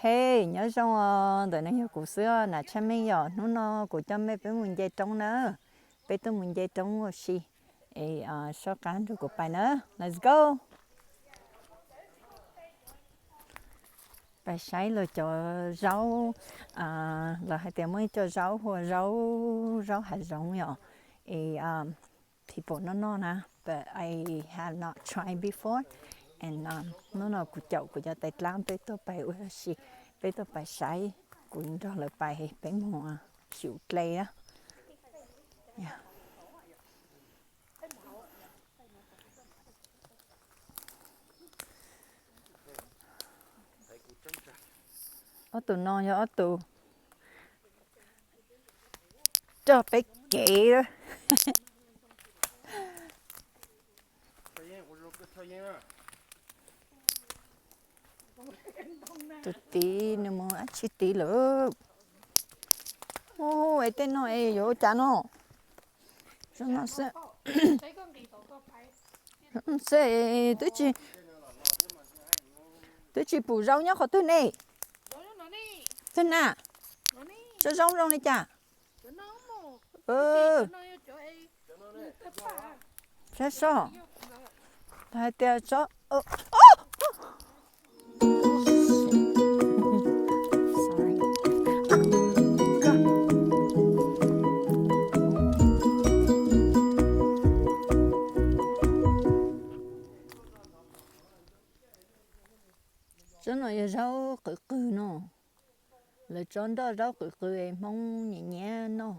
Hey, nyob zoo os, ntawm no yog kuv xwb os, Nam Tshaj Meej yom. Hnub no kuv coj mej peb mus nce roob na, peb tuaj mus nce roob ua si, es soj qab nrog kuv pais na. Let's go. Pais saib lawv cov zaub, lawv hais tias muaj ib co zaub hu ua zaub, zaub hav zoov yom, es people noj noj na, but I have not tried before. And hnub no kuv caum kuv cov tais dlaab peb tuaj pais ua si, peb tuaj pais saib, kuv nrog lawv pais, peb mus xyuv dle na. Ob tug no yog ob tug rog peb kev. Tus tid nws mus dab tsi tid lawm? Ub, es tej no es yuav ua cas no? Zoo no xwb. Xwb, twb tsis, twb tsis pum zaub nyob qhov twg ne? Twg na? Tso zoo zoo li cas? Saib soj. Hais tias tso. Tsob no yog zaub qwv qwg no. Lawv tsob nroj zaub qwv qwg es Hmoob nyiam nyiam noj.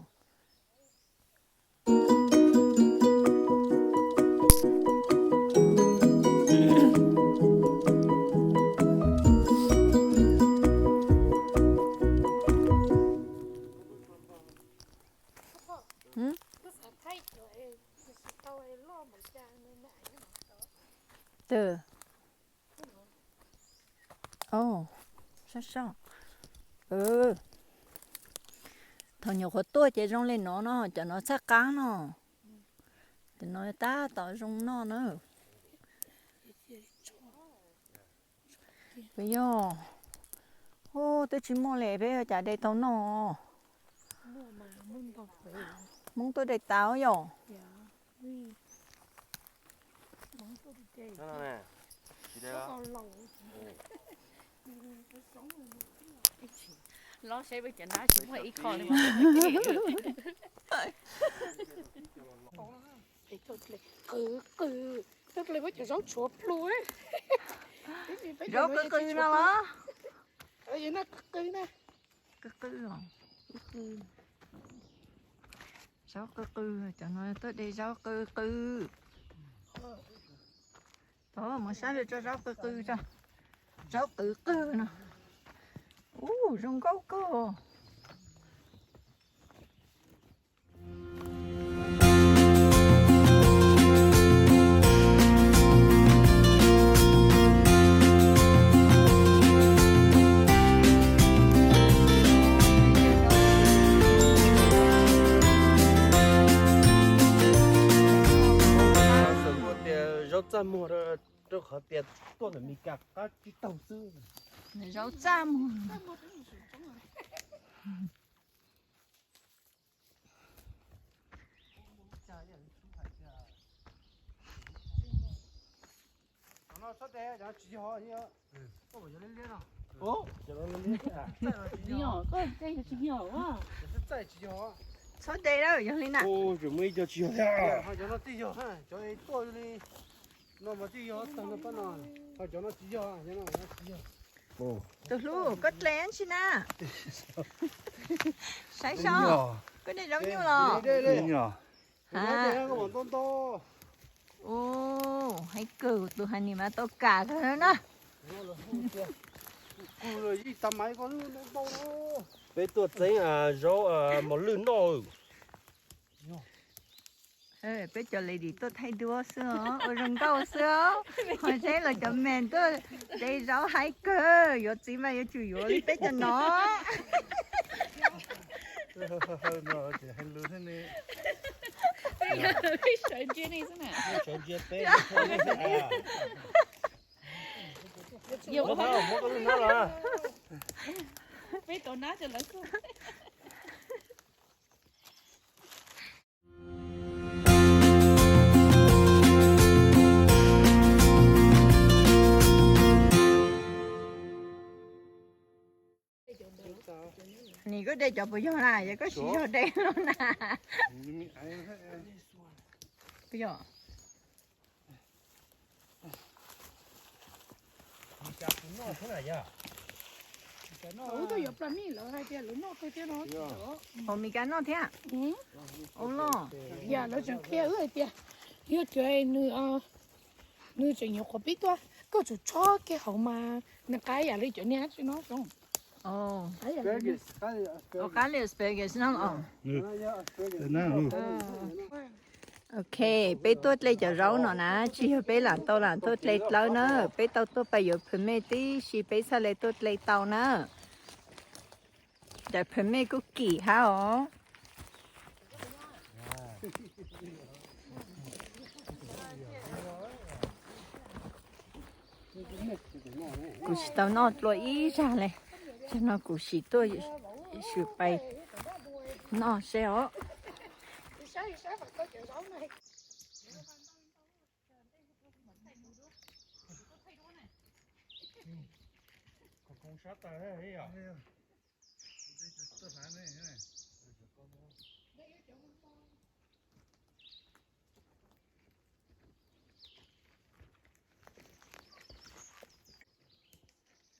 Twg? Sab sab. Thaum nyuam qhuav tuaj ces zoo li no no, cov no txhaj qab no. Cov no tab tom zoo noj na. Puas yog? Ub, twb tsis muaj li, peb ua cas de tau noj? Hmoob tuaj de tas yom? Los saib peb cov nab tsis muaj ib qho li. Qw qw, tej ple muab cov zaub tshuav plhu. Zaub qw qw no los? Qw qw na. Qw qw os. Zaub qw qw, cov no tuaj de zaub qw qw. Tod mus saib lawv tso zaub qw qw tso. Zaub qw qw no. Ub, zoo nkauj kawg. Xav tias zaub txaj muag rau qhov tias tuaj ntawm Mes Kas qab tib taug xwb. Zaub txaj muag. Txhob de lawm, yog li na. Tseem muaj ib co tsis yog thiab. Cov no twb yog, cov tuaj li no mas twb yog tag no pab no, ho cov no tsis yog, cov no tsis yog. Tus hlub, koj dle dab tsi na? Saib seb, koj de zaub nyuj los? Ntau ntau. Ub, hais kawg, tus hais nim mas tau kam kawg na. Peb tuaj txeeb zaub mos lwj noj. Peb cov lady tuaj thaij duab xwb os, ua zoo nkauj xwb os. Ho seb lawv cov men tuaj de zaub hais kawg, yuav txiv mas yuav tsum yuav li peb cov no. Sawv ntsia nej xwb na. Muab koj lub hnab los. Peb tau nab cov lawv xwb. Nim koj de cov puas yog na, yog koj tsis yog de los na. Puas yog? Ub, twb yuav pla mij lawv hais tias lawv noj kawg thiab no. Ua Mis Kas noj thiab. Ua los. Yam lawv tseem qhia wb hais tias yog tias nws, nws tseem nyuam qhuav pib tuaj, koj tsum tshob kiag hauv mas nws qab yam li cov niag tsis no zoo. Qab li asparagus no. Ok, peb tuaj dle cov zaub no na, tsis yog peb lam tau lam tuaj dle dlawb na, peb tau tuaj pais yuav phwm mej tib si peb txhaj le tuaj dle tau na. Cov phwm mej kuj kim hab os. Kuv tsis tau noj dlua ib zag li, tsam no kuv sim tuaj sim pais noj seb os.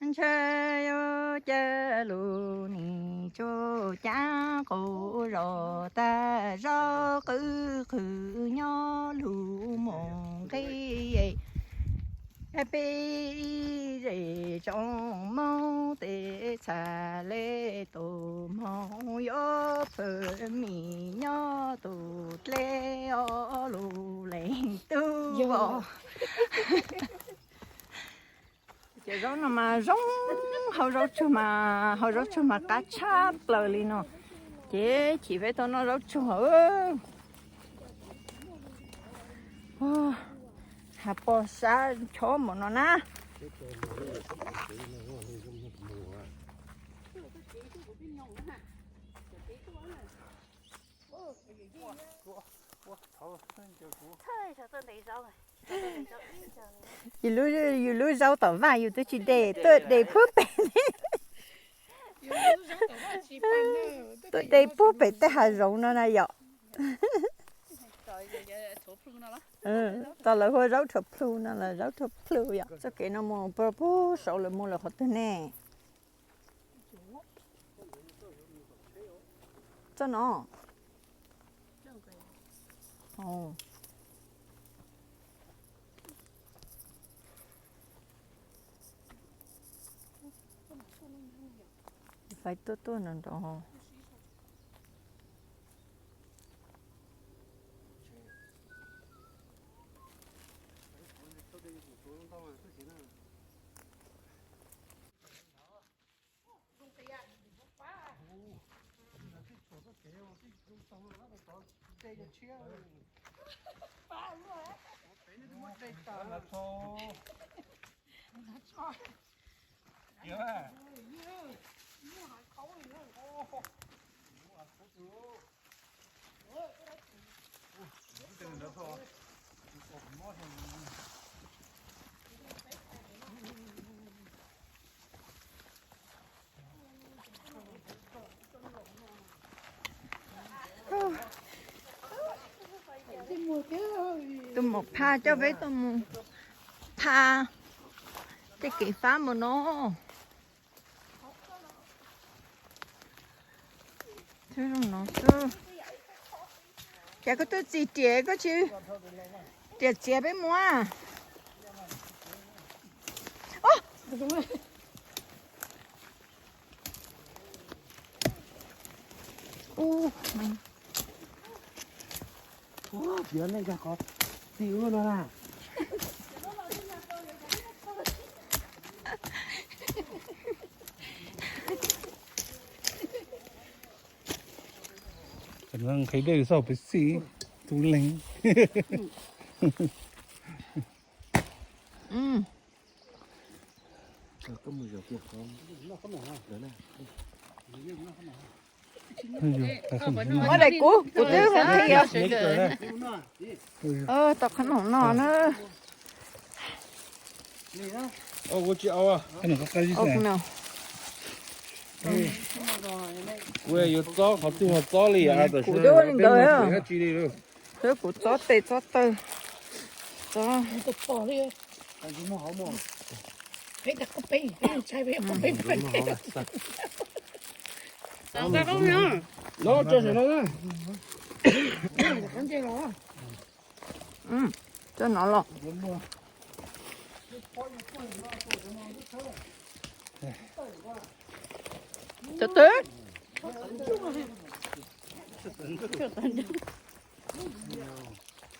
Ntshe yuav cia lub nim tsuj cab qaug zog tag, zov qwb qhwv nyob lub mus nqis. Peb zej tsoom Hmoob tej txhaj le tus Hmoob yuav phwm mej nyob tus dleb ob lub leeg tub os. Cov zaub no mas zoo, hau zaub tsuag mas, hau zaub tsuag mas qab tshaj plaws li no. Ces chim peb tau noj zaub tsuag. Has pom sab chob mus no na. Yus lub, yus lub zaub tom vaj yus twb tsis de, tuaj de puag pem, tuaj de puag pem tej hav zoov no na yom. Tau lawv hu zaub rhuav plhu no, lawv zaub rhuav plhu yom. Txoj kev no mus puag saud lawv mus lawm qhov twg ne? Txoj no. Faib tuaj tuaj nrov nrov. Tus muam phaj coj peb tuaj mus phaj tej kev fab mus no. Zoo no xwb. Cas koj tuaj txiv riam koj tsis riam txiav peb mus. Ua, txiv neej nkag qhov txij ub no na. Nqhis dej xauj pes xij tus leeg. Muab daim kuv, kuv twb mus qhia. Tau qhov no no na. Kuv yuav txob qhov twg ho txob li. Kuv twb ua li ntawd. Kuv txob tes txob taw, txob. Tso no los. Cov twg?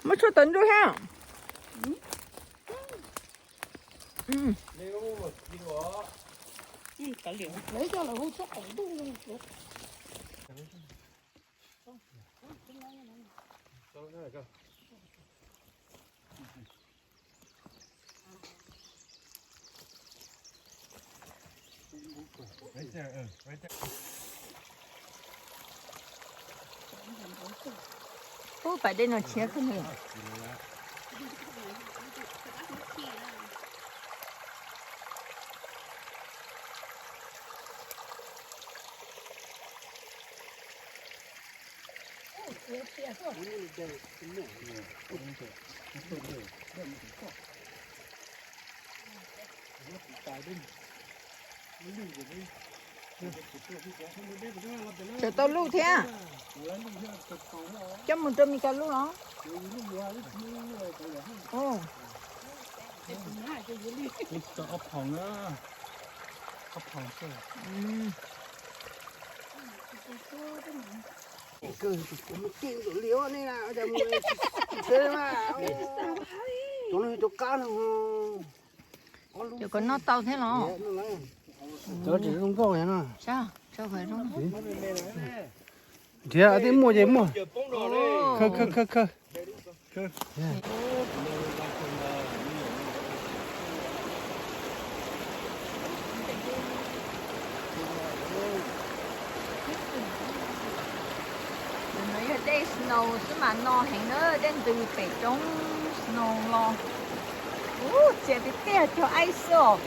Muab tshuaj tawv ntuj thiab. Ub, pas dej no tshiab kawg li. Tseem tau luj thiab. Coj mus rau Mes Kas luj los? Ob phaum na. Ob phaum. Cov ko noj tau thiab los? Cov tseem zoo nkauj no. Nrhiav, twb muaj ces muaj. Khawb, khawb, khawb, khawb. No yog dej snow xwb mas no heev na, dej ntws pem roob snow los. Ub, txias tiag tiag, cog ice xwb os.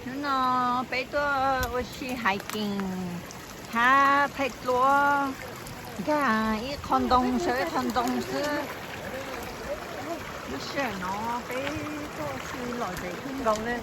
Hnub no peb tuaj ua si hiking, hab thaij duab, nkag ib qho ntoo saum ib qho ntoo xwb. Lub sij hawm no peb tuaj ua si lom zem kawg nkaus li.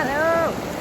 Thaiv.